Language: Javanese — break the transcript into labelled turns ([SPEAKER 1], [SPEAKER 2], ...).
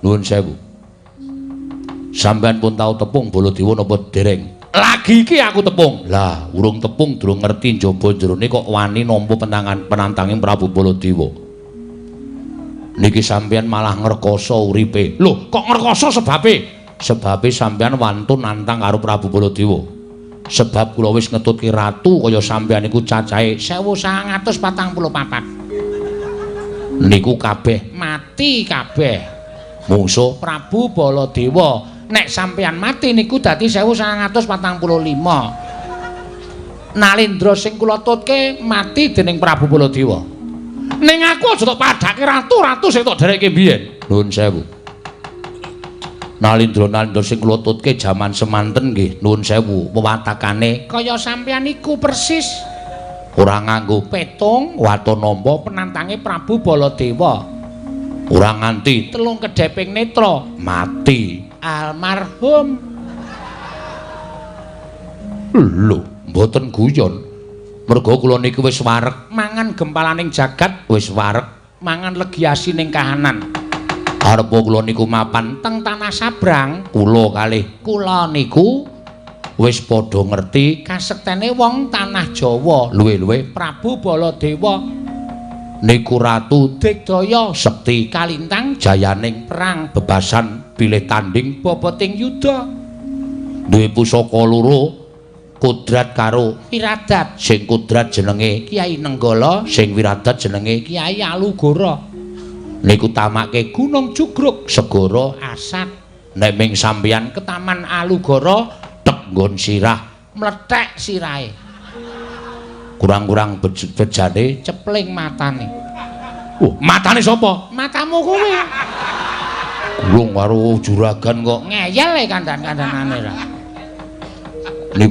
[SPEAKER 1] Nuwun sewu. Sampeyan pun tau tepung Baladewa napa dereng? Lagi iki aku tepung. Lah, urung tepung durung ngerti njaba jerone kok wani nampa pentangan penantanging Prabu Baladewa. Niki sampeyan malah ngrekoso uripe. Lho, kok ngrekoso sebabe? Sebabe sampeyan wantun nantang karo Prabu Baladewa. Sebab kula wis ngetutke ratu kaya sampeyan iku cacahe 1944. Niku kabeh
[SPEAKER 2] mati kabeh.
[SPEAKER 1] Mungsuh
[SPEAKER 2] Prabu Baladewa. Nek sampeyan mati niku dadi 1945. Nalendra sing kula tutke mati dening Prabu Baladewa.
[SPEAKER 1] Ning aku aja tok padhake ratu-ratu sing tok dherekke biyen. Nuwun sewu. Nalindra-nalindra sing kula tutke jaman semanten nggih nuwun sewu wewatakane
[SPEAKER 2] kaya sampeyan iku persis.
[SPEAKER 1] Ora nganggo
[SPEAKER 2] petung,
[SPEAKER 1] waton nampa
[SPEAKER 2] penantange Prabu Baladewa.
[SPEAKER 1] Ora nganti
[SPEAKER 2] telung kedheping netra
[SPEAKER 1] mati
[SPEAKER 2] almarhum.
[SPEAKER 1] Lho, mboten guyon. Merga kula niku wis wareg
[SPEAKER 2] mangan gempalaning jagat,
[SPEAKER 1] wis wareg
[SPEAKER 2] mangan legi asining kahanan.
[SPEAKER 1] Arepa kula niku mapan
[SPEAKER 2] teng tanah sabrang,
[SPEAKER 1] kula kalih
[SPEAKER 2] kula niku
[SPEAKER 1] wis padha ngerti
[SPEAKER 2] kasektene wong tanah Jawa,
[SPEAKER 1] luwe-luwe
[SPEAKER 2] Prabu Baladewa
[SPEAKER 1] niku ratu
[SPEAKER 2] Digdaya
[SPEAKER 1] sekti
[SPEAKER 2] kalintang
[SPEAKER 1] jayaning
[SPEAKER 2] perang
[SPEAKER 1] bebasan pilih tanding
[SPEAKER 2] boboting yuda,
[SPEAKER 1] duwe pusaka loro kudrat karo
[SPEAKER 2] wiradat.
[SPEAKER 1] Sing kudrat jenenge
[SPEAKER 2] Kyai Nenggala,
[SPEAKER 1] sing wiradat jenenge
[SPEAKER 2] Kyai Alugoro.
[SPEAKER 1] Niku tamake
[SPEAKER 2] Gunung Jugruk,
[SPEAKER 1] segara
[SPEAKER 2] Asat.
[SPEAKER 1] Nek ming sampeyan
[SPEAKER 2] ketaman Alugoro
[SPEAKER 1] tek nggon sirah
[SPEAKER 2] mlethek sirahe,
[SPEAKER 1] kurang-kurang bejane
[SPEAKER 2] cepling matane.
[SPEAKER 1] Matane sapa?
[SPEAKER 2] Matamu kuwi.
[SPEAKER 1] Gulung karo juragan kok
[SPEAKER 2] ngeyel e kandhan-kandhanane ra.
[SPEAKER 1] Niku